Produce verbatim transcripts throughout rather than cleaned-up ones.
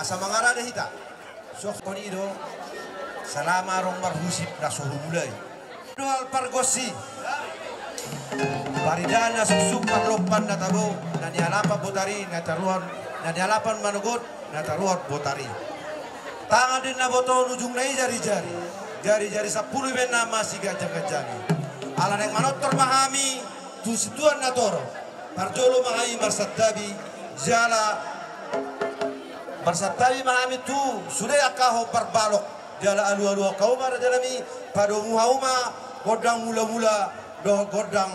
Asa mangarade hita. Suang songon i do, salama adong marhusip na so humulai. Dohot pargonsi. Paridaan na suksuk, parlompan na tabo, na nialapan botari, na taruan, na nialapan manogot, na taruan botari. Tangan di na boto, ujungna i jarijari. Jarijari sampulu i baen na masiganjangganjangi. Ala naeng manortor ma hami tu situan na torop. Parjolo ma hami marsantabi, jala marsantabi ma hami tu sude angka hombar balok, jala alualu angka hombar jala mi padomu hamu ma gondang mulamula dohot gondang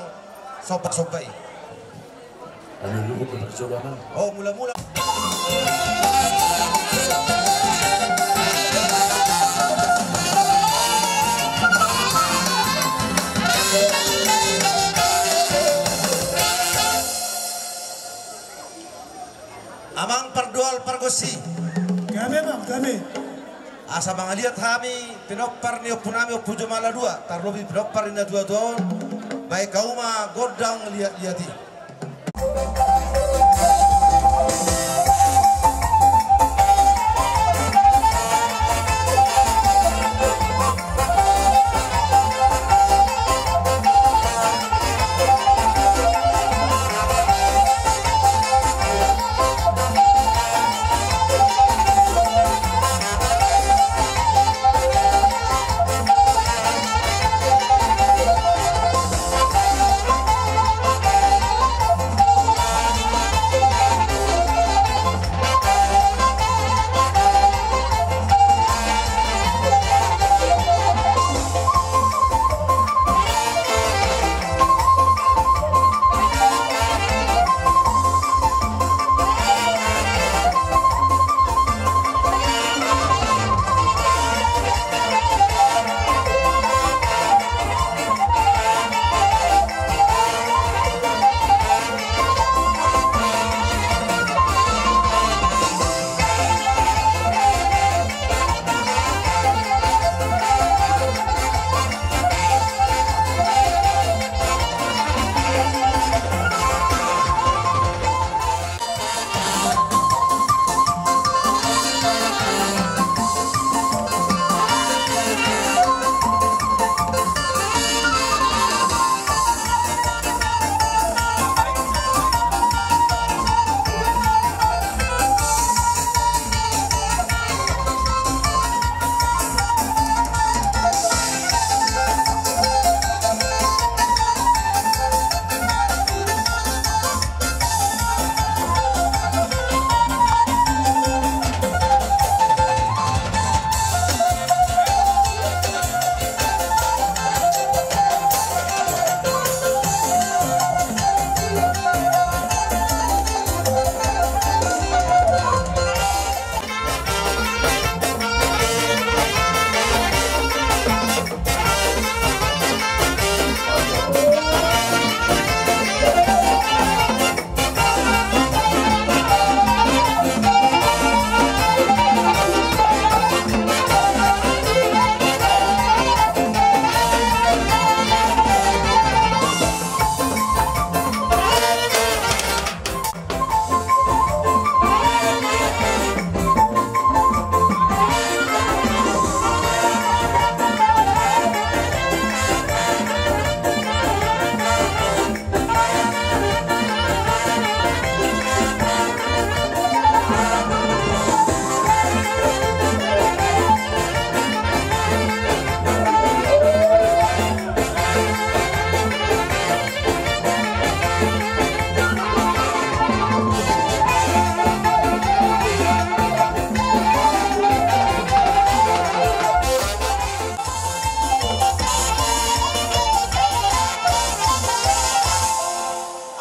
sompaksompa i. Alualu gondang sompaksompa i. O, mulamula. Amang pardoal pargonsi. Gabe, Bang, gabe. Asa mangaliat hami pinompar ni ompunami Ompu Jomala dua, tarlobi pinompar ni natuatua on, baen hamu ma gondang liatliat i.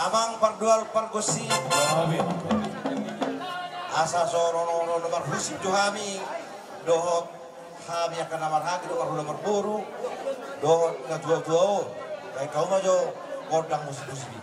Amang pardoal pargonsi. Asa so ro, ro, ro, na marhusip jo hami dohot hami angka na marhaha dohot marhula marboru dohot natuatua on. Baen hamu ma jo gondang musik-musik i.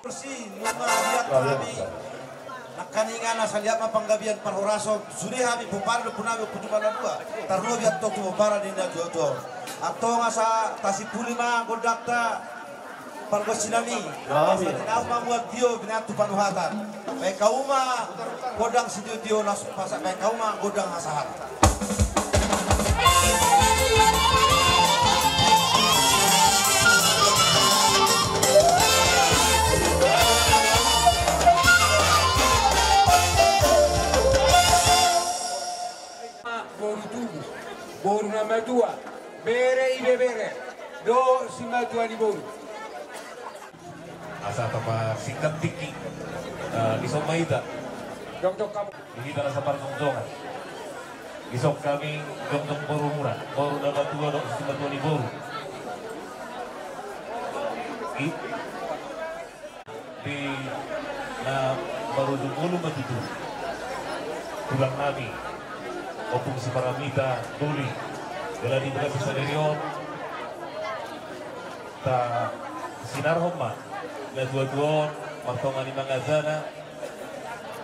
Borsi, nunga liat hami. Nangkaningan asa liat ma panggabean parhorason, sude hami pomparan dohot ompunami, Ompu Jumala dua. Tarlumobi antong tu pomparan ni na tuatua on. Antong asa tasimpuli ma gondangta, pargonsinami. Asa tinaon ma mual tio, binahen tu panuhatan. Baen hamu ma gondang sitiotio, laos pasahat baen hamu ma gondang hasahatan. Boru tubu, boru na matua, bere ibebere, dohot simatua ni boru. Asa tapasingkat tingki, eh, dison ma hita. Jongjong hamu. Di hita na saparjongjongan. Dison hami jongjong borumuna, boru na matua dohot simatua ni boru. I-, di na marujung ngolu ma tutu tulang nami, Ompung Siparamita Doli. Jala di bagasan sadari on, tasinarhon ma na tuatua on martonga ni amangajana,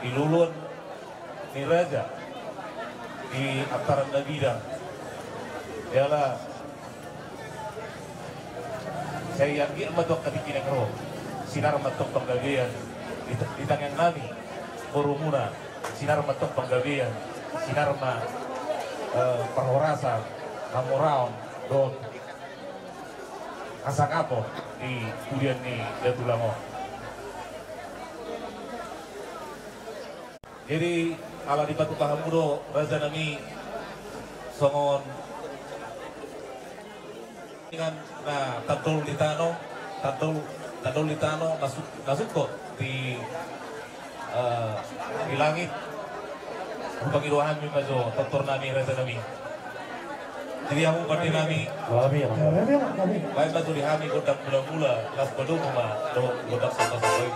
di loloan ni raja, di antaran na bidang. Jala sai anggiat ma tu angka tingki na ro, sinar ma antong panggabean di, di tangiang nami, borumuna, sinar ma antong panggabean, sinar ma, eh, parhorasan, hamoraon dohot hasangapon di pudian ni datulang on. Jadi, ala dipatupa hamu do, raja nami, songon, dengan, na tandol di tano, tandol, tandol di tano, na su-, na sungkot di, eh, di langit. Hupangido hami ma jo tortor nami, raja nami. Jadi hamu pande nami. Baen ma jo di hami gondang mulamula, laos padomu ma dohot gondang sambasamba i.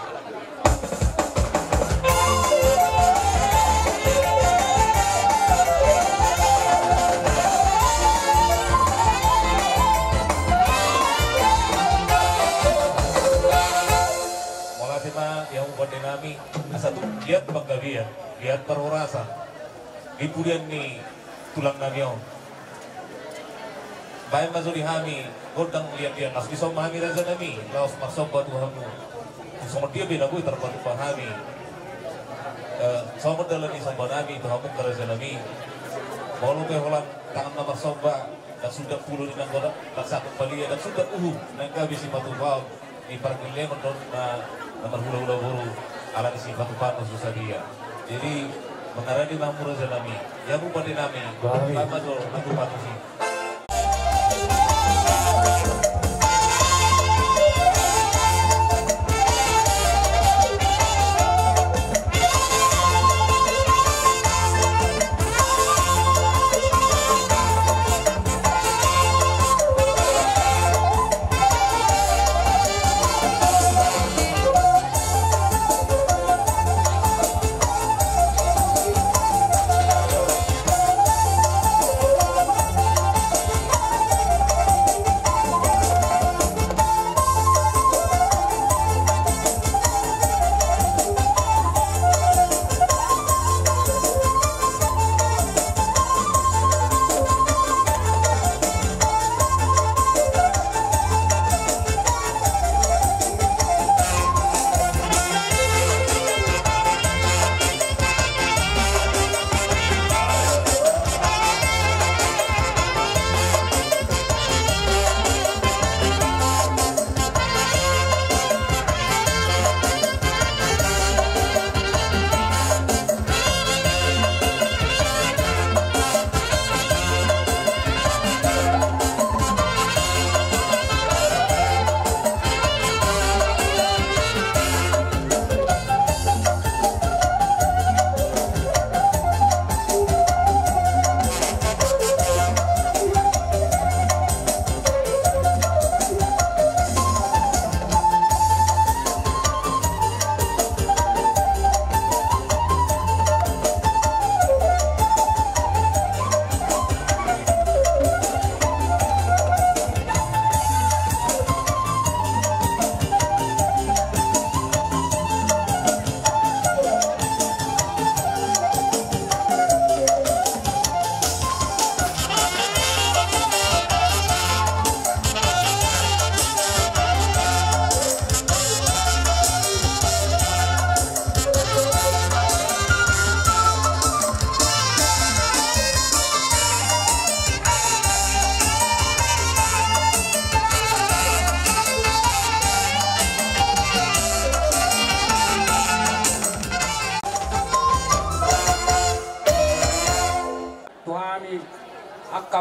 Mauliate ma di hamu pande nami, asa tung liat panggabean, liat parhorasan di pudian ni tulang nami on. Baen ma jo di hami gondang liat-liat, laos dison ma hami, raja nami, laos marsomba tu hamu. Songon dia pe na boi tarpatupa hami, eh, songon dalan ni somba nami tu hamu, raja nami. Molo pe holan tangan na marsomba, ndang suda pulo ni nanggo, ndang saku palia, ndang suda uhum na gabe sipatupaon ni pargellengon dohot na, na marhulahula boru, ala ni sipatupaon na so sadia. Jadi, mangarade ma hamu, raja nami, di hamu pande nami, baen ma jo na tupa tusi.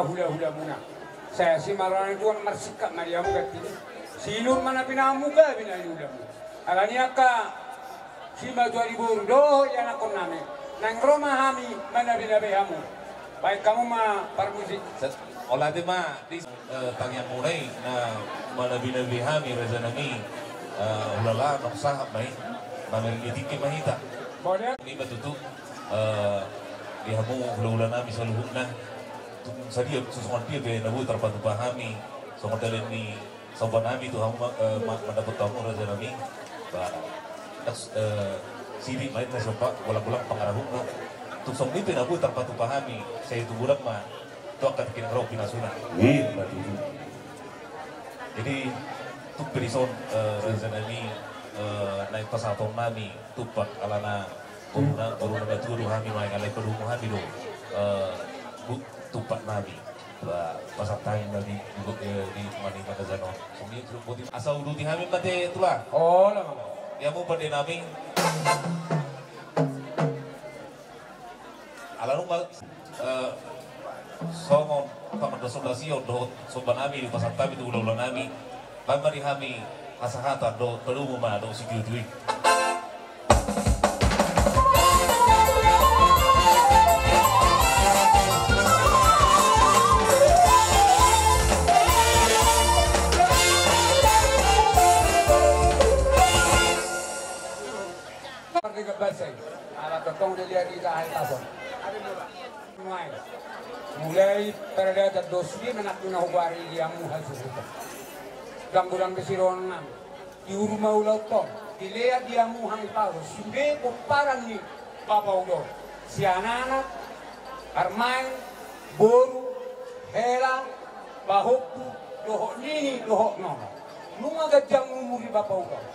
Hula-hulamuna. Sai asi ma roha ni Tuhan, marsingkat ma di hamu ganti ni. Silur ma na pinahanmu, gabe na niulammu. Alani i angka simatua ni boru dohot ianakhonnami, naeng ro ma hami manabe-nabe hamu. Baen hamu ma parmusik. Set, mauliate ma di, eh, tangiangmuna i na manabe-nabe hami, rajanami. Eh, hulala, nunga sahat ma i. Mamereng di tingki ma hita. Mauliate. Ima tutu, eh, di hamu hula-hulanami saluhutna. Tung sadia, songon dia pe na boi tarpatupa hami, songon dalan ni sombanami tu hamu, eh, ma-, mandapothon hamu, rajanami. Ba, eh, sidi ma i na somba, golang-golang pangarahutna. Tung songon dia pe na boi tarpatupa hami, sai tu godang ma tu angka tingki na ro pinasuna. Iya, betul. Jadi, tung pe dison, eh, rajanami, eh, naeng pasahatonnami tumpak alana boruna, boruna matua do hami, naeng alai padomu hami do, eh, bu-, tumpaknami. Ba, pasahat hami ma di, di, eh, di manang i manajanon. Songon i, songon i, asa uduti hami ma te, Tulang. Olo ma. Di hamu pandenami. Ala nunga, eh, songon pangandason na sion dohot sombanami, dipasahat hami tu hula-hulanami. Baen ma di hami hasahatan dohot padomu ma dohot situtu i. Mardeka basa i. Ala tongtong dilehon hita hahipason. Mulai paradaton do sude ma nangkin na hugoari di hamu hasuhuton. Godang-godang be sidohononnami. Di uhur ma ulaonta on, dilehon di hamu hahipason, sude pomparan ni bapa ulaon. Sian anak, parumaen, boru, hela, pahompu, dohot nini, dohot nono. Nunga ganjang umur ni bapa ulaon.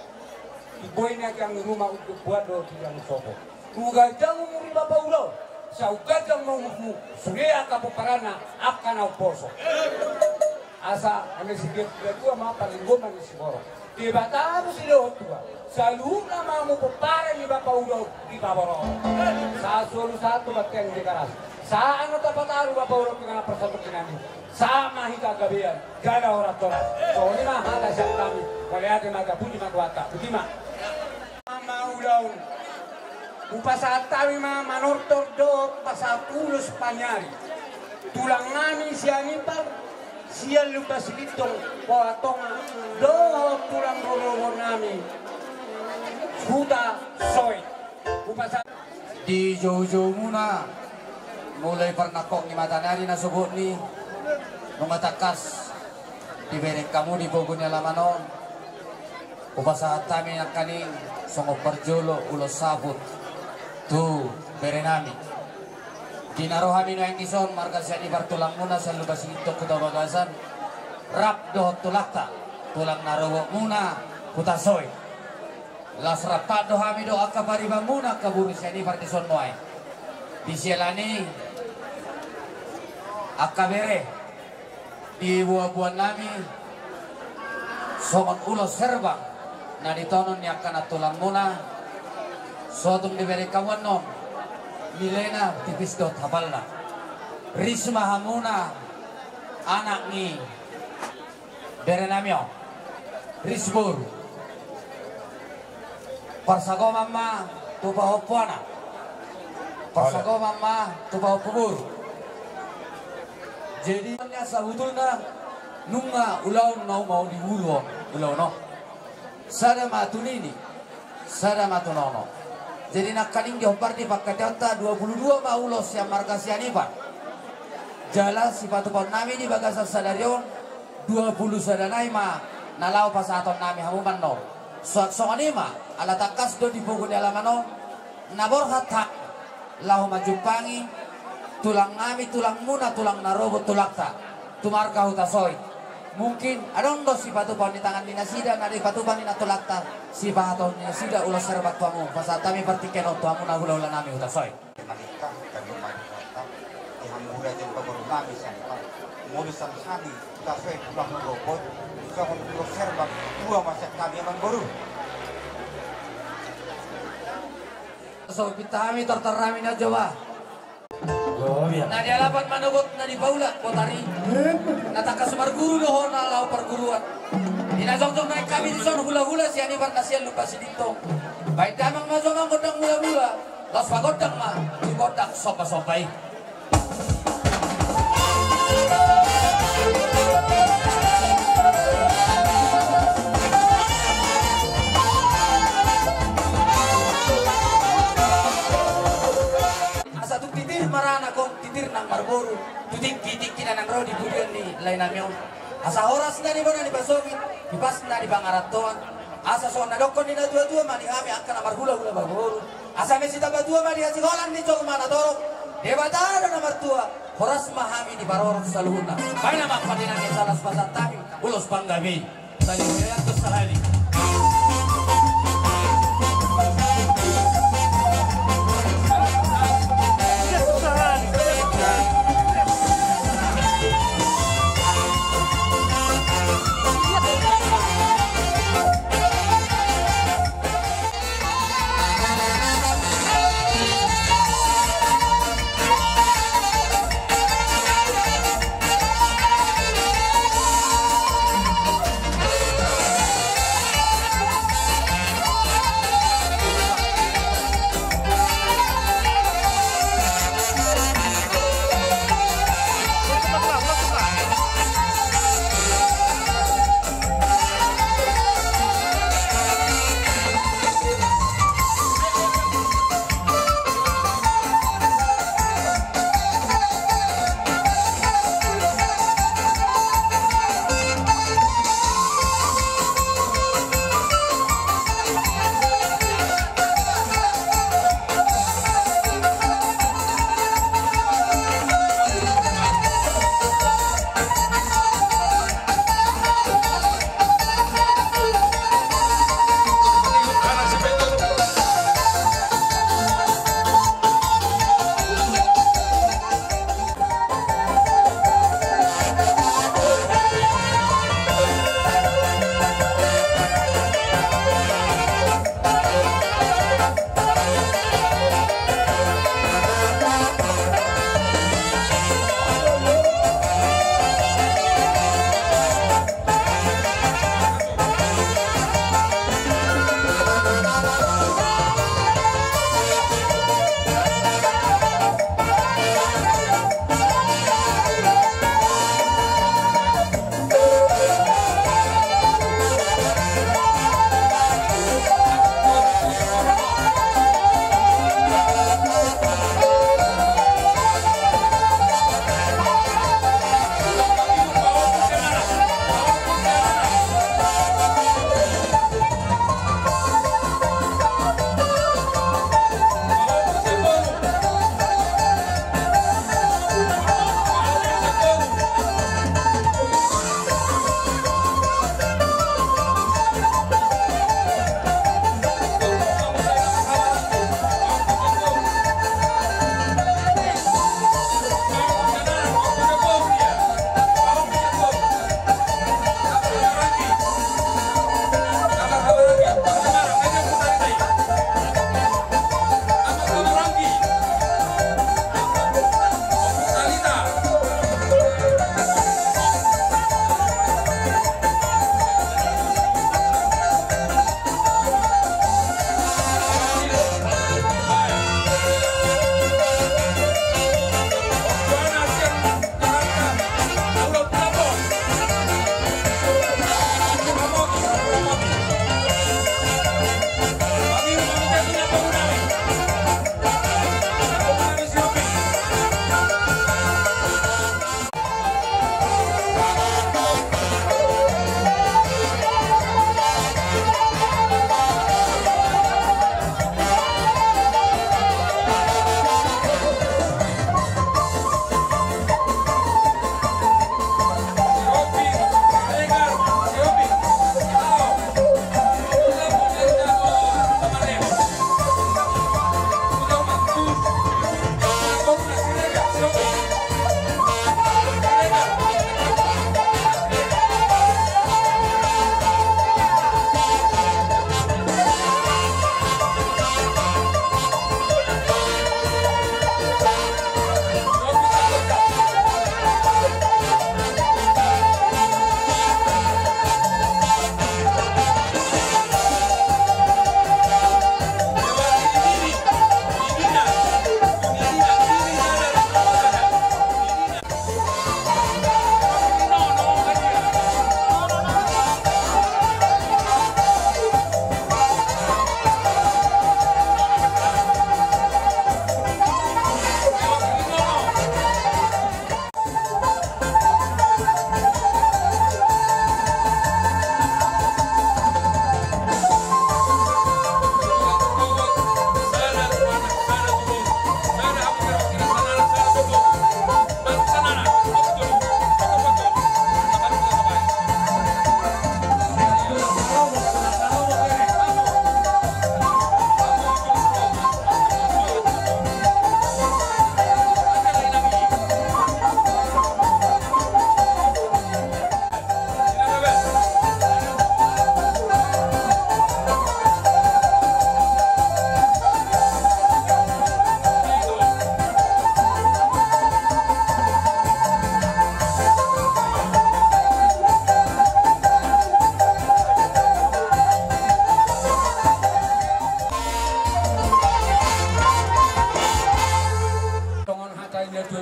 Di boi na ganjang umur ma unduk buat dohot di ganjang sopo. Nunga ganjang umur ni bapa ulaon. Sai ganjang ma umurmu, sude angka pomparanna, angka na umposo. Asa, ame sigiat dua ma parlinggoman ni siborok. Debata ma sidohot tua. Saluhutna ma hamu pomparan ni bapa ulaon di paborok. Sa solu satu batang di garas. Sa ano tapataru bapa ulaon di tengah persatuan nami. Sa ma hita gabean, jala horas-horas. Songon i ma hata sian hami, mauliate ma, puji ma tu Tuhanta. Puji ma. Ama ulaon. Hupasahat hami ma manortor dohot pasahat ulos paniari. Tulang nami Sianipar, sian Lumban Silintong, Pohatonga, dohot tulang rorobot nami. Hutasoit. Hupasahat. Di joujoumuna, mulai parnangkok ni mataniari na sogot ni, nunga tangkas dibereng hamu di pogu ni alaman on. Hupasahat hami nangkaning songon parjolo ulos saput tu berenami. Di na ro hami nuaeng dison marga Sianipar tulangmuna sian Lumban Silintong Huta Bagasan, rap dohot tulangta, tulang na robotmuna Hutasoit. Las rap do hami dohot angka paribanmuna angka boru Sianipar dison nuaeng. Di siala ni i angka bere, diboan-boan nami songon ulos herbang na ditonon ni angka nantulangmuna. So tung dibereng hamu annon, nilena tipis dohot hapalna. Ris ma hamuna anak ni berenami on, ris boru. Parsagoman ma tu pahompu anak, parsagoman ma tu pahompu boru. Jadi, sabutulna nunga ulaon na umau di ulu on, ulaon on. Sada ma tu nini, sada ma tu nono. Jadi nangkaning di hombar ni pangkataionta dua pulu dua ma ulos sian marga Sianipar. Jala sipatupaonnami di bagasan sadari on, dua pulu sada nai ma na laho pasahatonnami hamu annon. Suang songon i ma, ala tangkas do di pogu ni alaman on na borhat hami laho manjumpangi tulangnami, tulangmuna, tulang na robot tulangta tu marga Hutasoit. Mungkin adong do sipatupaon ni tangan ni nasida na dipatupa ni nantulangta, sipahatahon ni nasida ulos herbang tu hamu. Pasahat hami partingkian on tu hamu na hulahulanami Hutasoit. Maningkah kami mari datang di hamu raja paborunami Sianipar. Modus hami Hutasoit tulang robot, songon ulos herbang dua ma sian hami amangboru. So pinta hami, tortor hami na joba. Na di alapan manogot na di paula botari. Na tangkas marguru do ho na laho parguruan. Di na jongjong nai hami dison hulahula sian Ibar na sian Lumban Silintong. Baen damang ma jo amang gondang mulamula. Laos pagondang ma tu gondang sombasomba i. Asa tung titir maranak on, titir nang marboru tu tingki-tingki na naeng ro di pudian ni laenami on. Asa horas na di bona ni pasogit, hipasna di pangarantoan. Asa songon na dokkon ni natuatua ma di hami angka na marhulahula parboru. Asa mesitambatua ma di hasiholan ni jolma na torop. Debata do na martua. Horas ma hami diparorot saluhutna. Baen amang pande nami asa las pasahat hami ulos panggabean. Sahali.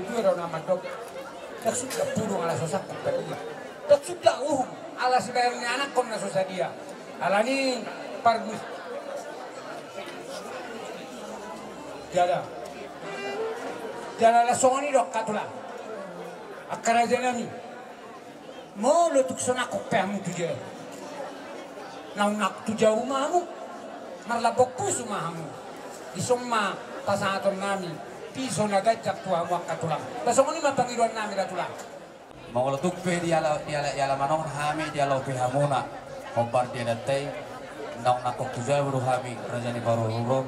Dua do na mandok. Ndang suda pudung ala so sangkut padia. Ndang suda uhum ala sibahen ni anakkon na so sadia. Alani parmus. Jala. Jala laos songon i do angka tulang. Angka raja nami. Molo tung so nangkok pe hamu tu jabu, naung nangkok tu jabu ma hamu, marlambok pusu ma hamu. Dison ma pasahaton nami piso na ganjang tu hamu angka tulang. Ba songon i ma pangidoan nami da tulang. Molo tung pe diala, diala, diala manongan hami diala pe hamuna, hombar di adatta i, naung nangkok tu jabu do hami raja ni parorot.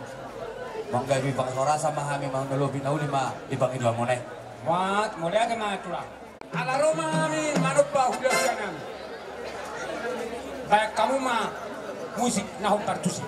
Manggabean panghorasan ma hami, mangalopi na uli ma di pangidoanmuna i. Buat mauliate ma tulang. Ala ro ma hami manomba hulahula nami. Bahen hamu ma musik na hombar tusi.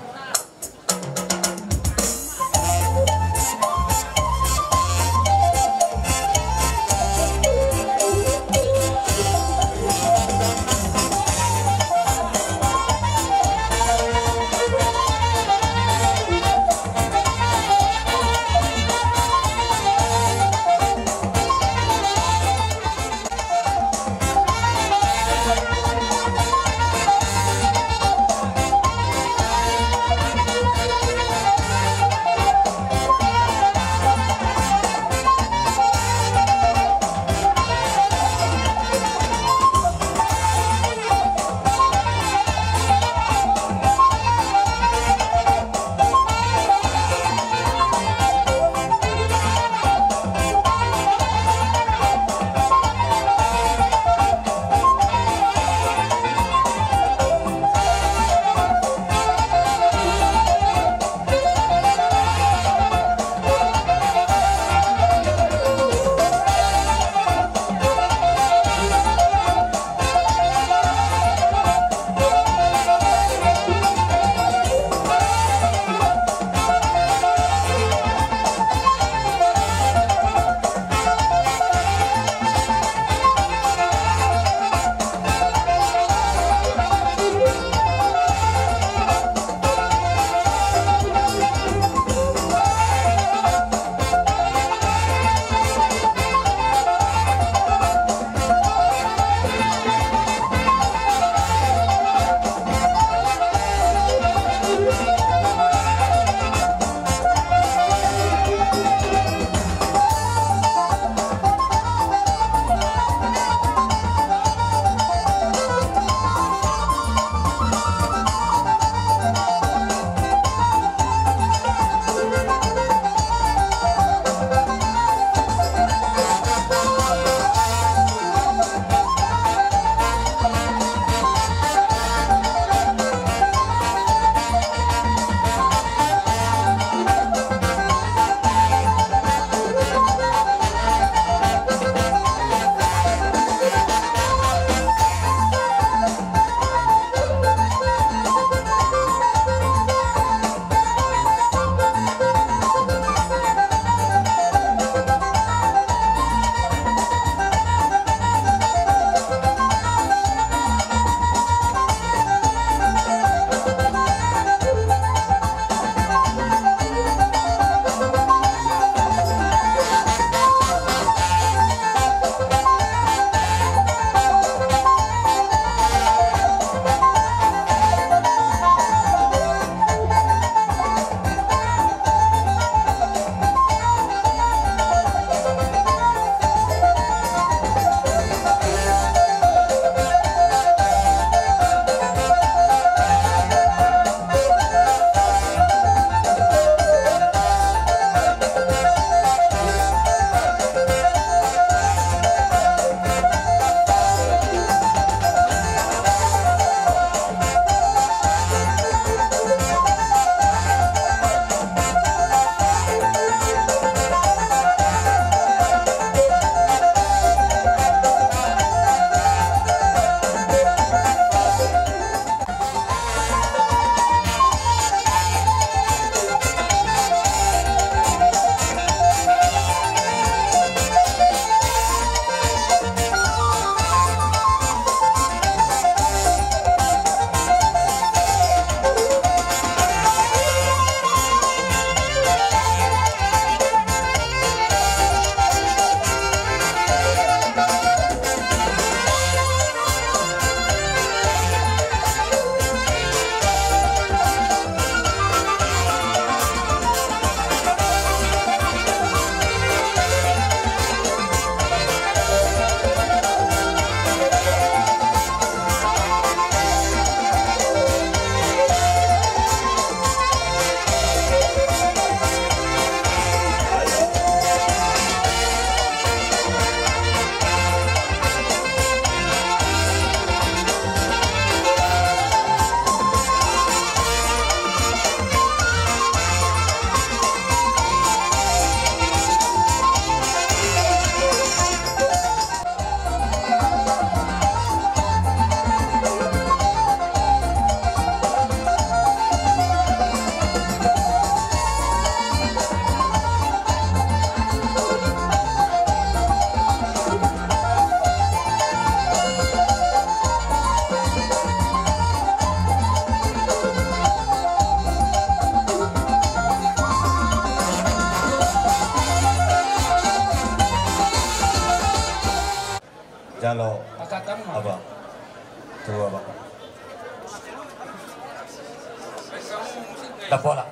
Bola.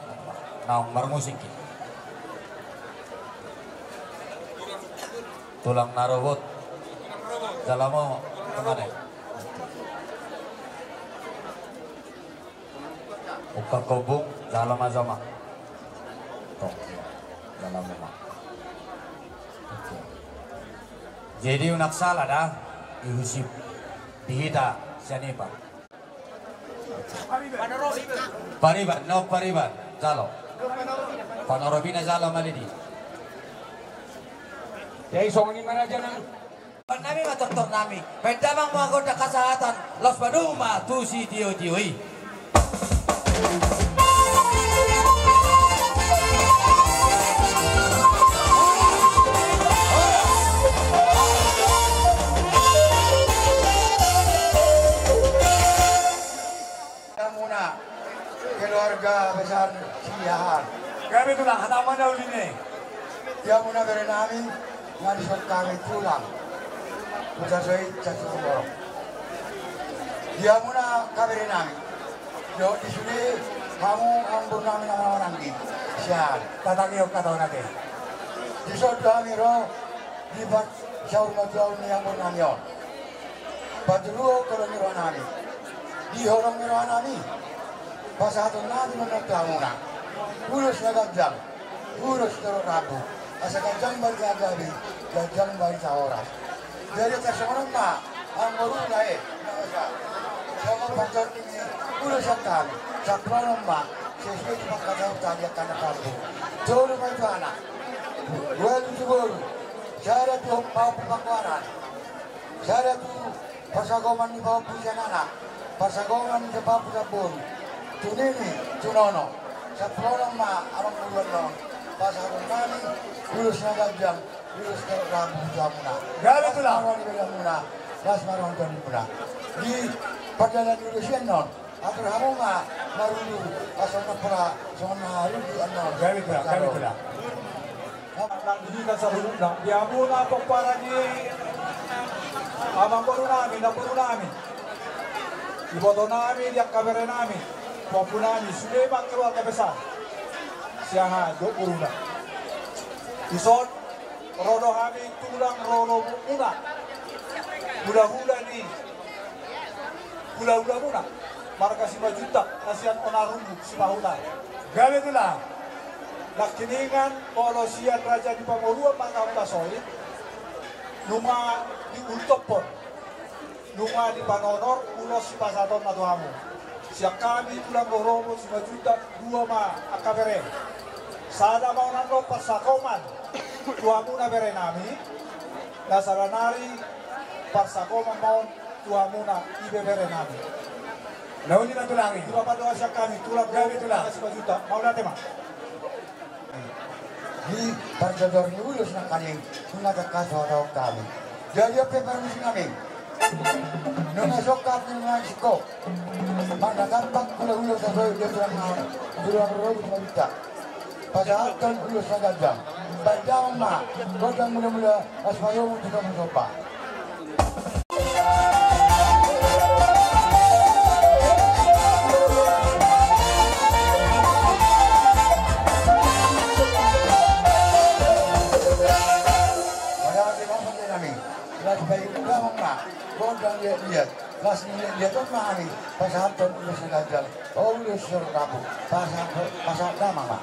Naung marmusik. Tulang na robot. Jalo ma, teman e. Ungkap kobung, jalo ma joma. Tong, jalo ma. Oke. Jadi unang sala da, ihusip di hita sian i pa. Pariban, no pariban, jalo. Panorobina jalo ma di. Jadi songon i ma raja nang. Nami ma tortor nami. Baen damang ma gondang hasahatan, laos padomu ma tu sitiotio i. Hamuna keluarga besar Siahaan. Gabe tulang, hata ma na uli ne. Di hamuna bere nami, na dison hami tulang. Ucap soit, ucap sombong. Di hamuna kabere nami. Dohot di sude hamu amangboru nami na marhaha nangkin. Siahaan. Tatangihon hata on ate. Dison do hami ro, di pat saur matua ni amangboru nami on. Patuluhon holong ni roha nami. Di holong ni roha nami. Pasahaton nami ma on tu hamuna. Ulos na ganjang. Ulos torop rambu. Asa ganjang barita gabe, ganjang barita horas. Jadi tarsongon on ma, amangboru na e, na asa. Songon panjorning ni ulos sian hami. Sampulonon ma, sesuai tu pangkatahon hami angka na rambu. Tolu ma tu anak. Ualu tu boru. Sada tu pahompu panggoaran. Sada tu parsagoman ni pahompu sian anak, parsagoman ni pahompu sian boru, tu nini, tu nono. Sampulonon ma amangboru annon, pasahaton nami, ulos na ganjang, ulos torop rambu tu hamuna. Gabe tulang. Las ma roha ni bere hamuna, las ma roha ni tondimu na. Di pardalanan ni ulos i annon, atur hamu ma marulu, asa unang pola songon na harudu annon. Gabe tulang, gabe tulang. Nang di hita saluhutna, di hamuna pomparan ni amangboru nami, namboru nami, iboto nami, di angka bere nami, pahompu nami, sude ma keluarga besar Siahaan dohot boruna. Dison ro do hami tulang ro do muna, hulahula ni hulahulamuna, marga Simanjuntak, na sian Onarumbu, Sipahutar. Gabe tulang. Nangkiningan molo sian raja ni pamoruon marga Hutasoit, nunga diultophon, nunga dipanonor ulos sipasahatonna tu hamu. Sian hami tulang rorobot Simanjuntak, dua ma angka bere. Sada ma on annon parsagoman tu hamuna bere nami, na sada nari parsagoman ma on tu hamuna ibebere nami. Nauli ma tulang i. Dipadoa sian hami tulang. Gabe tulang. Simanjuntak. Mauliate ma. Di parjojor ni ulos nangkaning, nunga tangkas huhatahon hami. Jadi on pe parmusik nami. Nunga songkap ni nunga singkop. Mandatampak hulahula sasoit di tulang nami. Tulang rorobot Simanjuntak. Pasahathon ulos na ganjang. Baen damang ma gondang mulamula, laos padomu tu somba. Pasahat damang ma gondang liatliat. Las ni liatliat on ma hami pasahathon ulos na ganjang. O ulos torop rambu. Pasahat, pasahat damang ma.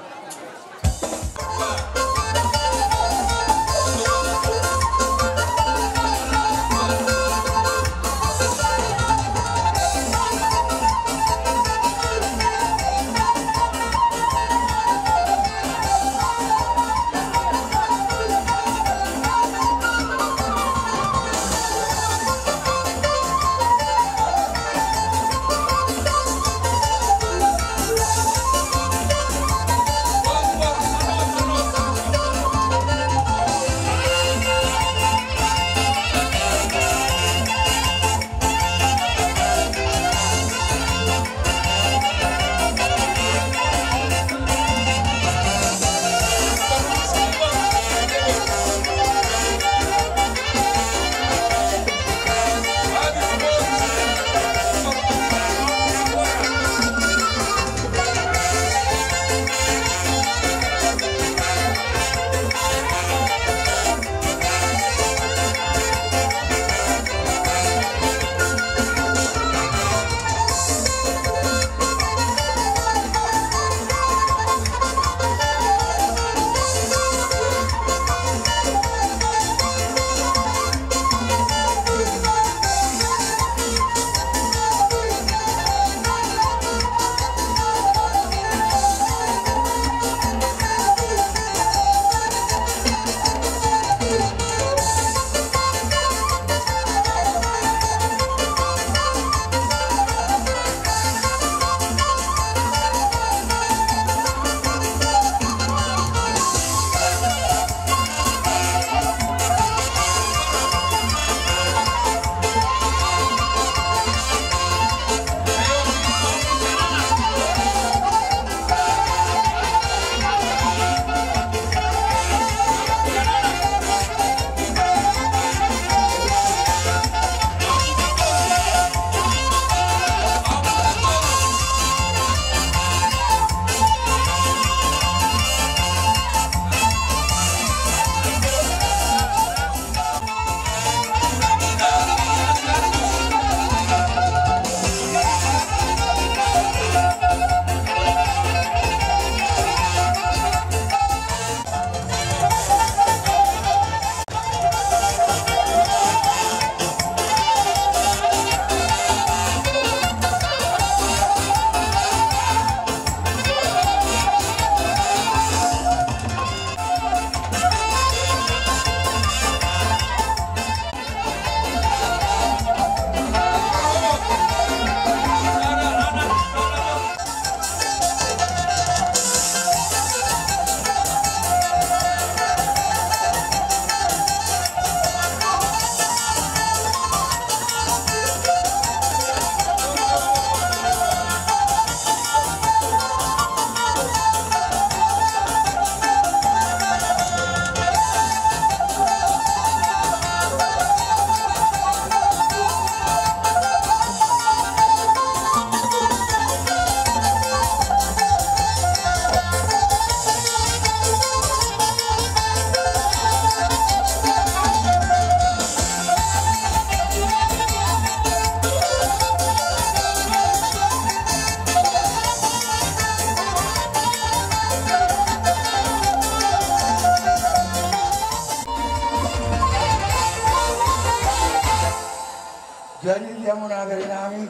Ia muna bere nami,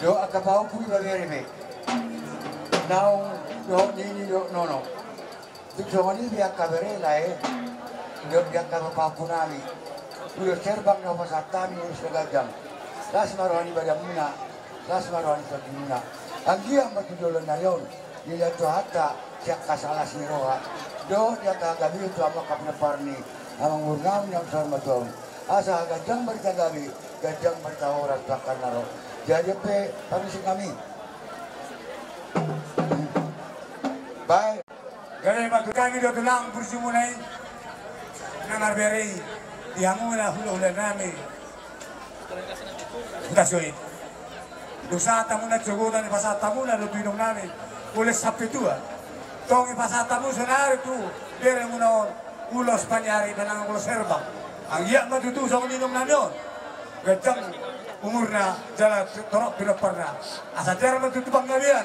dohot angka pahompu, ibebere pe, naung dohot nini dohot nono. Tung songon i pe angka bere, lae, dohot di angka pahompu nami, ulos herbang na hupasahat hami, ulos na ganjang. Las ma roha ni badanmuna, las ma roha ni tondimuna. Anggiat ma tu joloan ni ari on dilehon Tuhanta sian hata las ni roha dohot di angka hagabeon tu hamu angka pinompar ni amangboru nami na saur matua on. Asa ganjang barita gabe, ganjang barita horas tu angka na ro. Jadi on pe, parmusik nami. Baik. Gabe ma tu hami do tulang pursimuna i na marbere i, di hamuna hulahula nami. Huta Soit. Dung sahat hamuna tu Sogotan, dipasahat hamuna do tu inong nami, ulos sampe tua. Tong dipasahat hamu saonari tu beremuna on ulos paniari, manang ulos herbang. Anggiat ma tutu songon inong nami on, ganjang umurna jala torop pinomparna. Asa tear ma tutu panggabean,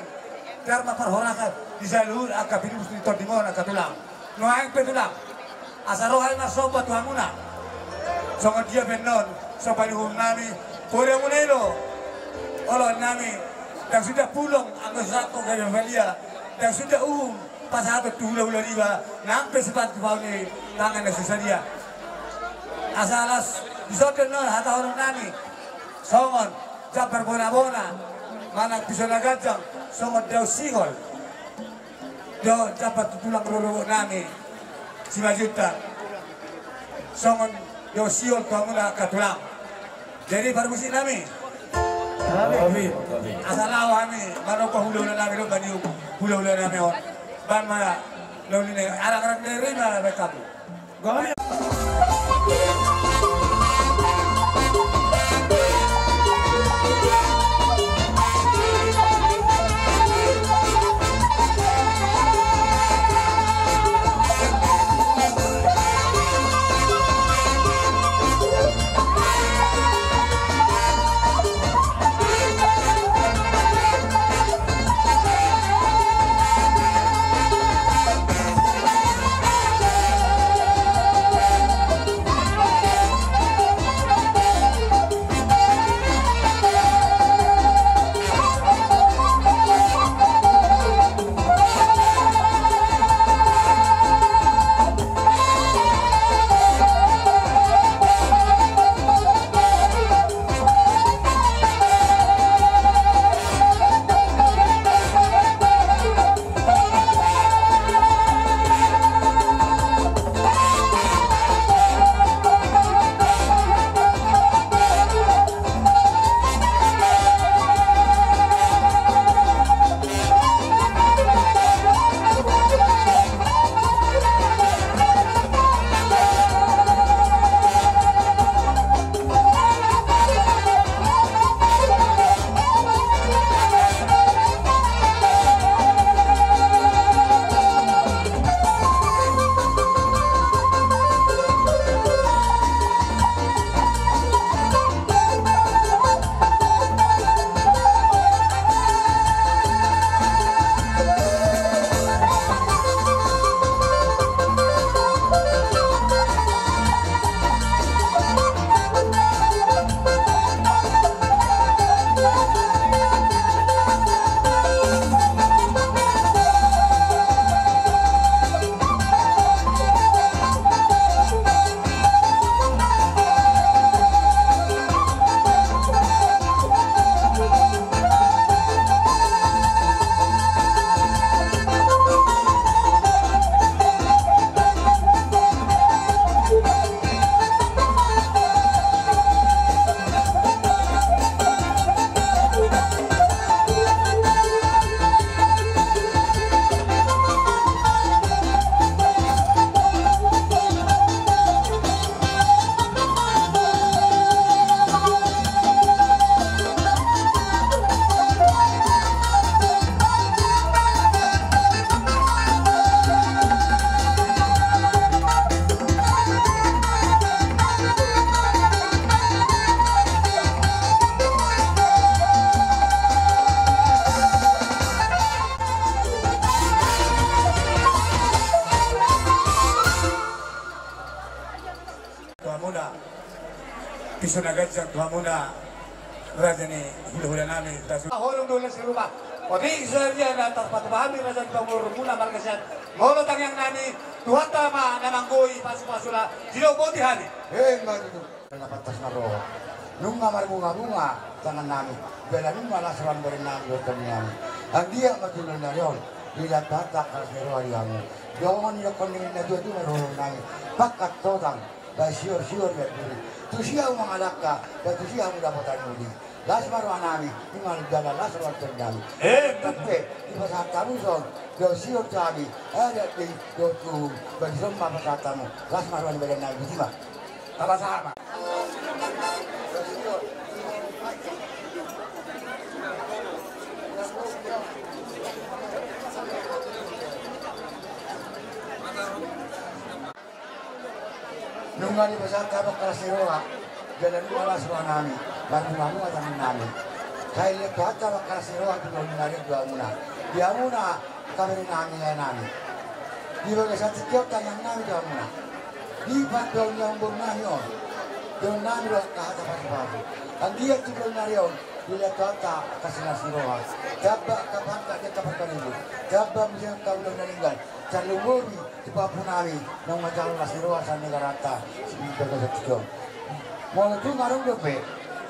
tear ma parhorasan di saluhut angka pinubus ni tondim on, angka tulang. Nuaeng pe tulang, asa ro hami marsomba tu hamuna. Songon dia pe annon somba ni uhum nami, poda muna i do oloan nami. Ndang suda pulung anggo so sahat tu gabe palia, ndang suda uhum pasahaton tu hulahula niba, nang pe sipata tu paon ni tangan na so sadia. Asa laos dison do annon hatahonon nami songon jambar bonabona, manang piso na ganjang, songon daun sihol. Dohot jambar tu tulang rorobot nami Simanjuntak, songon daun sihol tu hamuna angka tulang. Jadi parmusik nami, amin. Asa laho hami manomba hulahula nami dohot bahen ni hulahula nami on. Bahen ma na uli ni arangaran ni ari ma bahen hamu. Sona ganjang tu hamuna raja ni hulahula nami. Holong do las ni roha. Otik sadia na tarpatupa hami raja ni pamoruonmuna marga Siahaan. Molo tangiang nami, Tuhanta ma na manggohi pasupasuna, didok boti hami. Emma tutu. Na pantas na ro. Nunga marbungabunga tangan nami. Jala nunga las roha ni badan nami dohot tondi nami. Anggiat ma tu joloan ni ari on dilehon Tuhanta angka las ni roha di hamu. Songon na nidokkon ni natuatua ma dohonon nami. Pangkat totang, bahen siorsior di ari duri. Tusi hamu mangalangka, bahen tusi hamu dapotan uli. Las ma roha nami, nunga jala las roha ni tondi nami. Emma tutu. Dipasahat hamu songon sior tu hami, adat dohot uhum, bahen dison ma pasahat hamu. Las ma roha ni badan nami, boti ma. Taba sama. Nunga dipasahat hamu angka las ni roha, jala nunga las roha nami, marbungabunga tangan nami. Sai dilehon Tuhanta ma angka las ni roha tu joloan ni ari on tu hamuna. Di hamuna, angka bere nami, lae nami. Di bagasan tingki on tangiang nami tu hamuna. Di pandohan ni amangboru nami on, dohonon nami do angka hata pasupasu. Anggiat tu joloan ni ari on dilehon Tuhanta angka las ni roha. Tamba angka pangkat di angka parkarejo. Tamba muse angka ulaon na denggan. Tarlumobi tu pahompu nami naung manjalo las ni roha sian negaranta, di bagasan tingki on. Molo tung adong dope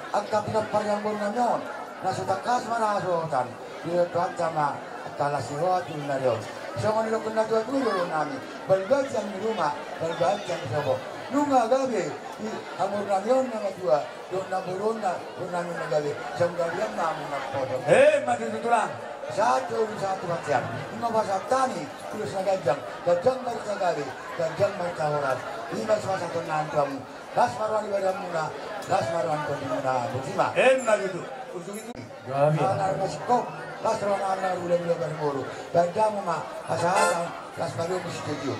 angka pinompar ni amangboru nami on na so tangkas marhasohotan, dilehon Tuhanta ma angka las ni roha tu joloan ni ari on. Songon nidokkon natuatua do dohonon nami, balbal sian di ruma, balbal sian di sopo. Nunga gabe di amangboru nami on na matua dohot namboruna, dohot nami na gabe, sai gabe ma hamu na poso. Emma tutu tulang. Sahat tu toru, sahat tu bontean. Ima pasahat hami ulos na ganjang, ganjang ma di hita gabe, ganjang ma di hita horas. Ima pasahaton nami tu hamu. Las ma roha ni badanmuna, las ma roha ni tondimuna, boti ma. Emma tutu. Ujung itu. Gabe. Ala na singkop, las roha nami na marhulahula, marboru. Bahen hamu ma pasahaton. Las ma roha ni studio.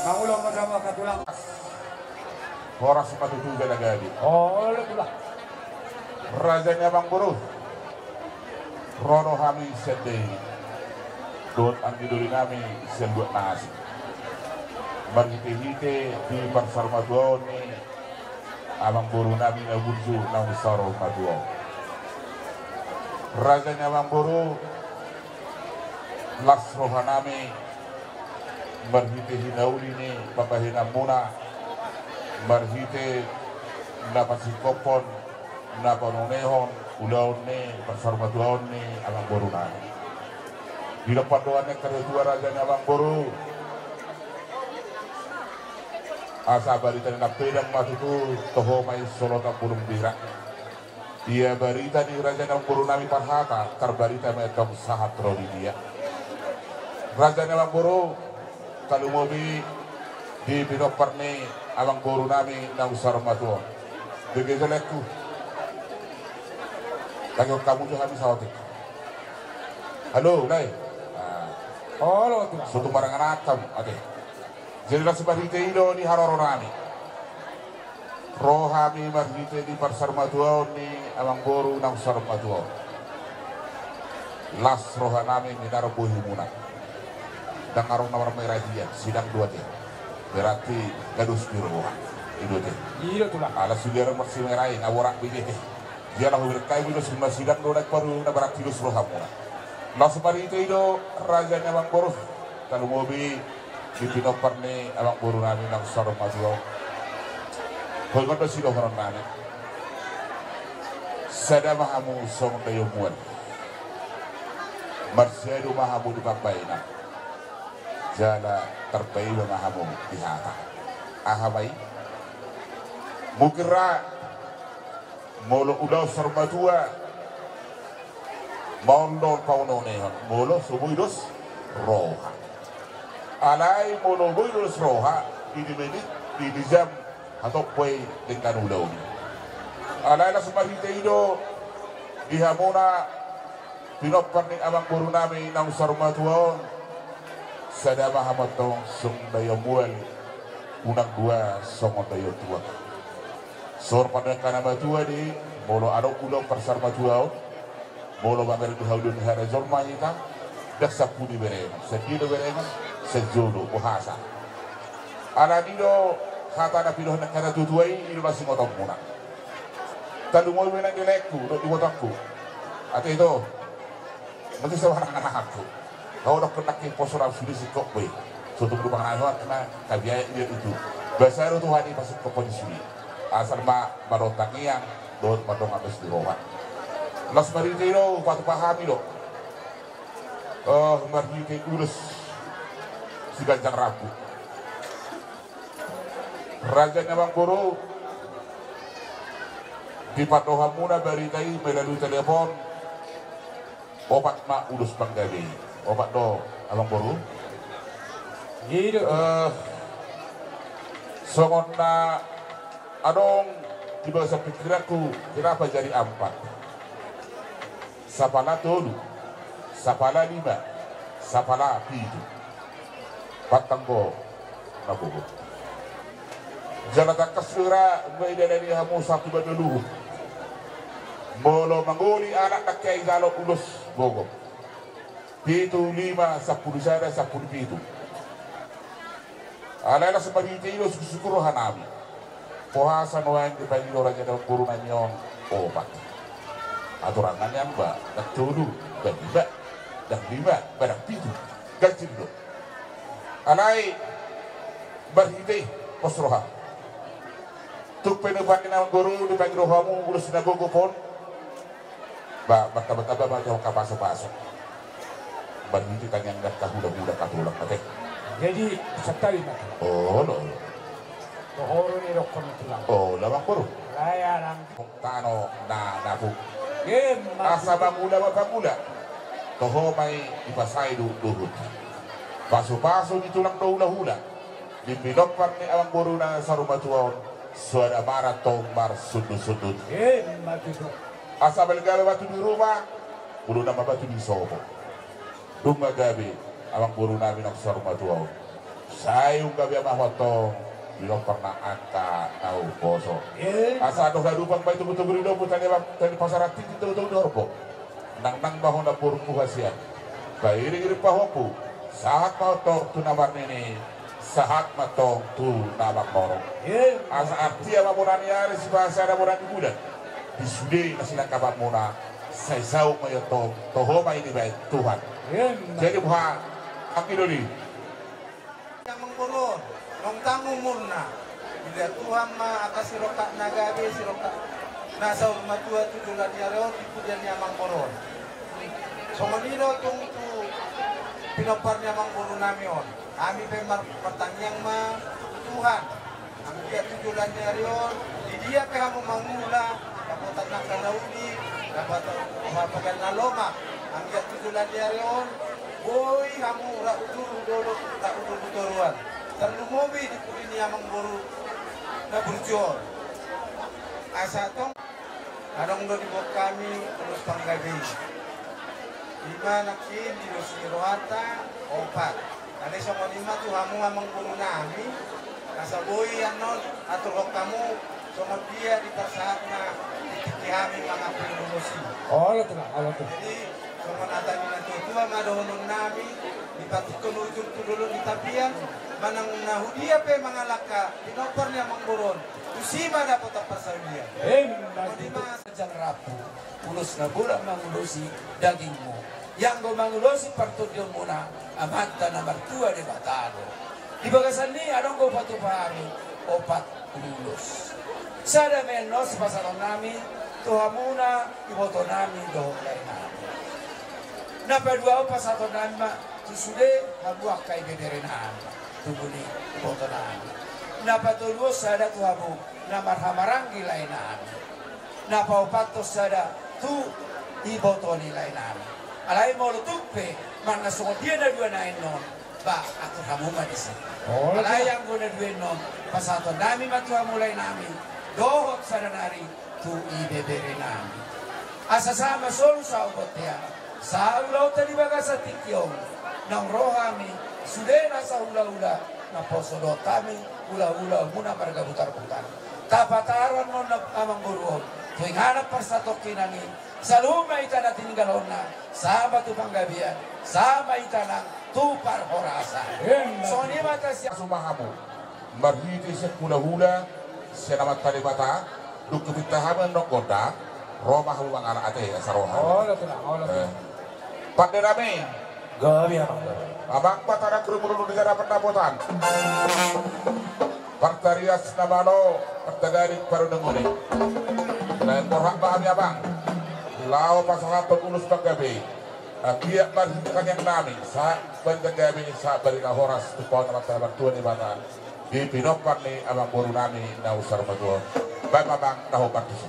Mangulon ma sama angka tulang. Horas ma tutu jala gabe. Olo tulang. Raja ni amangboru. Ro do hami sian Dairi dohot anggi doli nami sian Luat Nasi, marhitehite di parsaurmatuaon ni amangboru nami na burju naung saurmatua on. Raja ni amangboru, las roha nami marhite hinauli ni pambahenanmuna, marhite na pasingkophon, na panunehon ulaon ni parsaurmatuaon ni amangboru nami. Didok pandohan ni angka natua-tua, raja ni amangboru, asa barita ni nampedang ma tutu, toho ma i solotan bulung bira. Ia barita ni raja ni amangboru nami parhata, tarbarita ma i antong sahat ro di dia. Raja ni amangboru, talumobi di pinompar ni amangboru nami naung saurmatua on. Bege jo laengku. Lagi on hamu jo hami saotik. Halo, lae. Olo, tulang. Sotung marangan atam, ate. Jadi las marhite i do di haroro nami. Ro hami marhite di parsaurmatuaon ni amangboru naung saurmatua on. Las roha nami minarbo himuna. Ndang adong na marmera hian, sidang do ate. Berarti gados di roha. I do ate. I do tulang. Ala sude adong marsimera i, na borat do i ate. Jala huberengkai do i, sidang do na i paru na, berarti dos rohamuna. Las marhite i do, raja ni amangboru. Talumobi di pinompar ni amangboru nami naung saurmatua on. Holan do sidohonon nami. Sada ma hamu songon daion mual. Marsiadu ma hamu di pambahenan. Jala tarpaiba ma hamu di hata. Aha ma i? Mungkin ra molo ulaon saurmatua, maol do paunehon, molo so boi dos roha. Alai molo boi dos roha, di di menit, di di jam, hatop boi denggan ulaon i. Alai las marhite i do di hamuna pinompar ni amangboru nami naung saurmatua on. Sada ma hamu antong songon daion mual, unang dua songon daion tuak. Songon pandohan angka na matua do i, molo adong ulaon parsarumatuaon, molo mamereng di haluaon ni harajaon ma hita, ndang sampulu berengon, sian dia do berengon, sian jolo, bohasa. Alani do hata na pinasahat ni angka na tuatua i, i do na singotonmuna. Tarlumobi ma nang di laengku dohot di ibotoku. Ate ito, mate sabarang anakku. Ho dohonon nangkin poso na sude singkop be. So tung dumang na hoak na tabiayak dia itu. Basa do Tuhan i pasingkophon i sude. Asal ma mandok tangiang dohot mandok ambes di roha. Laos marhite i do hupatupa hami do, eh, marhite ulos siganjang rambu. Raja ni amangboru, dipandok hamuna barita i melalui telepon. Opat ma ulos panggabe i. Opat do, amangboru? Iya, Dok. Eh, songon na adong di bagasan pikiranku, kenapa jadi ampat? Sapala tolu, sapala lima, sapala pitu. Pantang bo na gogo. Jala tangkas do ra, nunga didalani hamu sahat tu banua luhut. Molo mangoli anak nangkin jalo ulos, gogo. Pitu, lima, sampulu sada, sampulu pitu. Alai laos marhite i do sungkunsungkun rohanami. Bohasa nuaeng dipangido raja ni amangboru nami on opat. Aturanna nian ba ndang tolu, ndang lima, ndang lima, ba ndang pitu. Ganjil do. Alai marhite i pos roha. Tung pe nuaeng ni amangboru dipangido hamu ulos na gogo on. Ba martamba-tamba ma tu angka pasu-pasu. Marhite tangiang ni angka hula-hula, angka tulang, ate. Jadi, santabi ma. Olo, olo. Toho do nidokkon tulang. Olo, amangboru. Lae alang. Tano na napu. Asa mangula ma pangula. Toho ma i dipasai do luhut. Pasu-pasu ni tulang do hula-hula. Di pinompar ni amangboru na saur matua on. Soada ma ra tong marsundut-sundut. Asa balga ma batu di ruma, buluna ma batu di sopo. Dung ma gabe amangboru nami na saur matua on. Sai dung gabe ma ho antong pinompar na angka na umposo. Asa dohot hadumpang ma i togu-togu ni lombu, tali pasaran tingki togu-togu ni horbo. Nangnang ma ho namborungku hasian. Pairing-iring pahompu. Sahat ma antong tu na marnini. Sahat ma antong tu na marnono. Asa artia ma bona ni ari, sipasada bona ni bulan. Di sude na sinangkapanmuna, sai saut ma i antong, toho ma i dibaen Tuhan. Jadi boha, anggi do di. Amangboru on, naung tang umurna. Dilehon Tuhan ma angka sirongkap na gabe, sirongkap na saur matua tu joloan ni ari on, di pudian ni amangboru on. Songon i do tung tu pinompar ni amangboru nami on. Hami pe mar-, martangiang ma tu Tuhan. Anggiat tu joloan ni ari on, di dia pe hamu mangula, dapotan angka na uli, dapotan angka na lomak. Anggiat tu joloan ni ari on, boi hamu rap udur tu dolok, rap udur tu toruan. Tarlumobi di pudi ni amangboru na burju on. Asa tong Adong do diboan hami ulos panggabe i. Ima nangkin di ulos ni rohanta opat. Alai songon i ma tu hamu amangboru nami, asa boi annon aturhon hamu songon dia diparsahatna di tingki hami mangampe ulos i. Olo, Tulang, olo, Tulang. Jadi, songon hata ni na tua-tua ma dohonon nami, dipatuduhon ujung tu dolok ni tapian, manang na hu dia pe mangalangka, pinompar ni amangboru on, tusi ma dapotan parsaulian. Ima tutu. Jang rambu, ulos na godang mangulosi dagingmu. Ianggo mangulosi partondionmuna, Amanta na martua Debata do. Di bagasan i adong do hupatupa hami opat ulos. Sada ma annon sipasahatonnami tu hamuna ibotonami dohot laenami. Na paduahon pasahatonnami ma tu sude hamu angka ibeberenami, tubu ni ibotonami. Na patoluhon sada tu hamu na marhahamaranggi laenami. Na paopathon sada tu iboto ni laenami. Alai molo tung pe manang songon dia na dua na annon, ba atur hamu ma disi. Alai anggo na dua annon, pasahatonnami ma tu hamu laenami, dohot sada nari tu ibeberenami. Asa sahat ma solu saur bontean saulaonta di bagasan tingki on, naung ro hami sude na sahulaula, na poso dohot hami hulahulaonmuna marga Butarbutar. Tapataron ma on amangboru on tu inganan parsatongkinan i, saluhut ma hita na tininggalhonna, sahat ma tu panggabean, sahat ma hita nang tu parhorasan. Songon i ma hata sian. Suma hamu. Marhite sian hulahula, sian Amanta Debata, dung hupinta hami annon gondang, ro ma hamu mangalap ate, asa ro hamu. Olo, tulang, olo, tulang. Eh. Pande nami. Gabe, amang, gabe. Amang ma tangan rumurung di gana pendapotan. Partarias na malo, partagari parunenguni. Naeng borhat ma hami, amang. Laho pasahathon ulos panggabe. Anggiat marhite tangiang nami, sahat barita gabe, sahat barita horas, tu paon Amanta Martua Debata. Di pinompar ni amangboru nami na umsarmatua on. Baen ma, amang, na hombar tusi.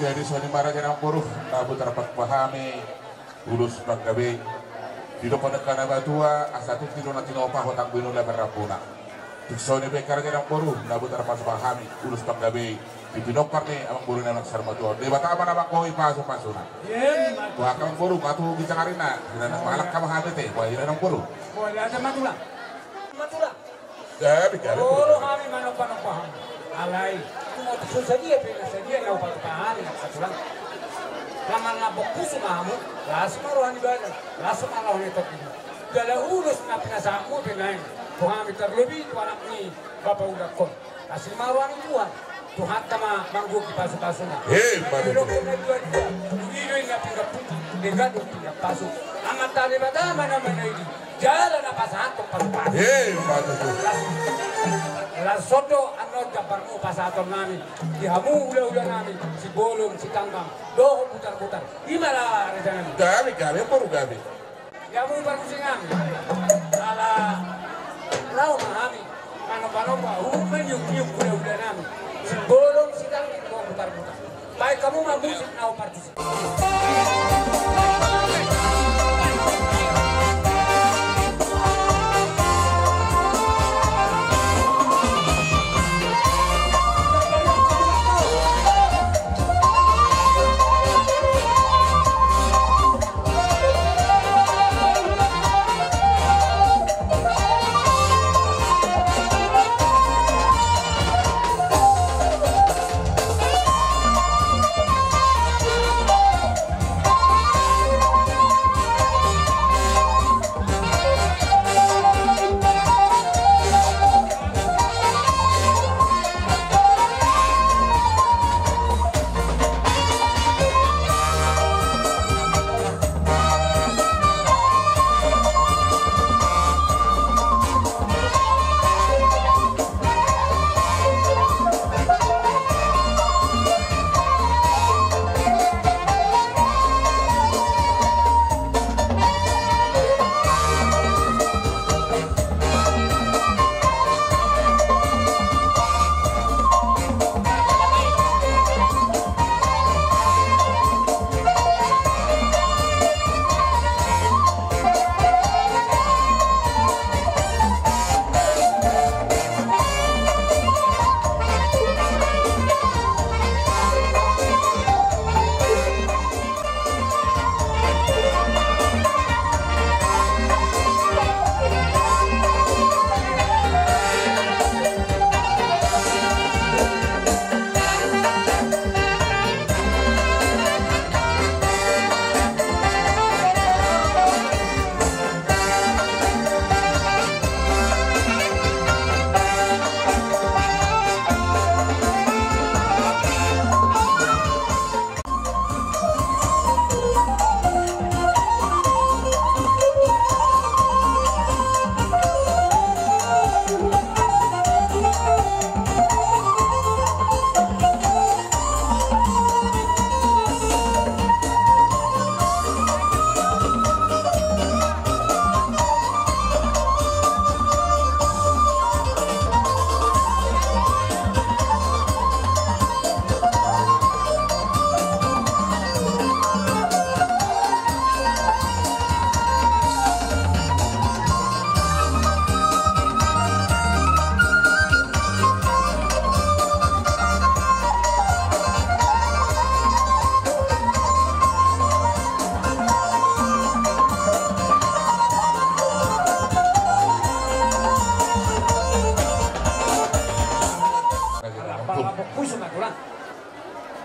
Jadi songon i ma raja nang boru, na boi tarpatupa hami ulos panggabe. Didok angka na matua, asa tung do na tinopa hotang binola marambuna. Tung songon i pe angka raja nang boru, na boi tarpatupa hami ulos panggabe di pinompar ni amangboru nami na umsarmatua on. Debata ma na manggohi pasupasuna. Boha angka amangboru, nga tu ginjang arina, hira na mangalangka ma hami ate, boha hira nang boru. Boha hira nang boru. Gabe, gabe. Olo, hami manompa-nompa hami. Alai tung so sadia pe na sadia na hupatupa hami, nang satulang. Lam na bongkus ma hamu, las ma roha ni badan, las ma roha ni tondi. Jala ulos na pinasahatmu pe naeng tu hami, tarlobi tu anak ni bapa ulakkon. Asi ma roha ni Tuhan, Tuhanta ma manggohi pasupasuna. Emma tutu. Didok na dua-dua, i do i na pinggan puti, denggan do pinggan pasu. Amanta Debata ma na manaili, jala na pasahathon pasupasu. Emma tutu. Las, las on do annon jambarmu pasahatonnami di hamu hulahulanami, Simbolon, Sitanggang dohot Butarbutar. I ma, rajanami. Gabe, gabe, boru, gabe. Di hamu parmusiknami, ala laho ma hami manombanomba, huhut maniungniung hulahulanami, Simbolon, Sitanggang dohot Butarbutar. Bahen hamu ma musik na hombar tusi.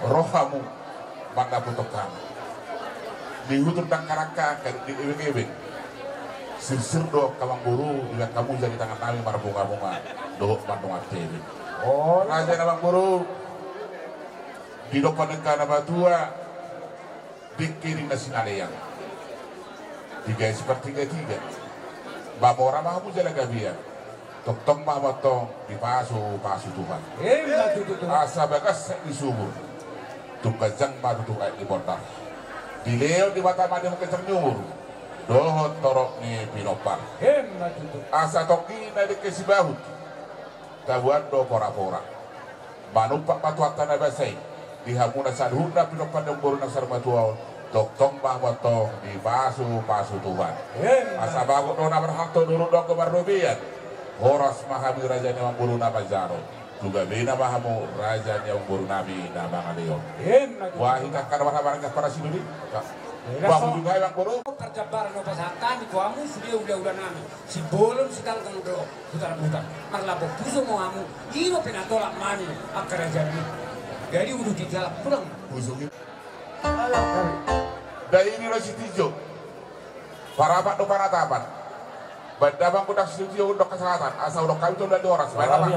Rohamu mandapothon hami. Di huta Dangkarangka, di ebeng-ebeng. Sirsir do angka amangboru, dibahen hamu jadi tangannami marbungabunga dohot mardongan tebe. Raja ni amangboru, didok angka na matua, dengke ninna sinalean, tiga sepertiga-tiga. Ba mora ma hamu jala gabean. Tongtong ma hamu antong dipasupasu Tuhan. Emma tutu. Asa bagas aek ni sumur, tung ganjang ma tutu aek ni bondar. Dilehon Debata ma di hamu ganjang ni umur dohot torop ni pinompar. Emma tutu. Asa tonggi na dengke sibahut, taboan do porapora. Manumpak ma Tuhanta na basa i di hamuna saluhutna pinompar ni amangboru na saur matua on, tongtong ma hamu antong dipasupasu Tuhan. Emma. Asa bagot do na marhalto, durung do anggo marrobean. Horas ma hami raja ni amangboru na manjalo, tu gabena ma hamu raja ni amangboru nami na mangaleon. Emma tutu. Boha hita angka na marhaha maranggi, parasi doli. Emma. Boha hujung nami amangboru. Parjambaran na hupasahat hami tu hamu sude hulahulanami. Simbolon, Sitanggang dohot Butarbutar. Marlambok puso ma hamu, i ma pinatolap nami angka rajanami. Jadi uduti jala pulang. Pusuk i. Dairi ro Sitinjak. Parapat do panatapan. Banda manggodak situtu, hudok kesehatan, asa hudok hami tolu na di horas, baen ma.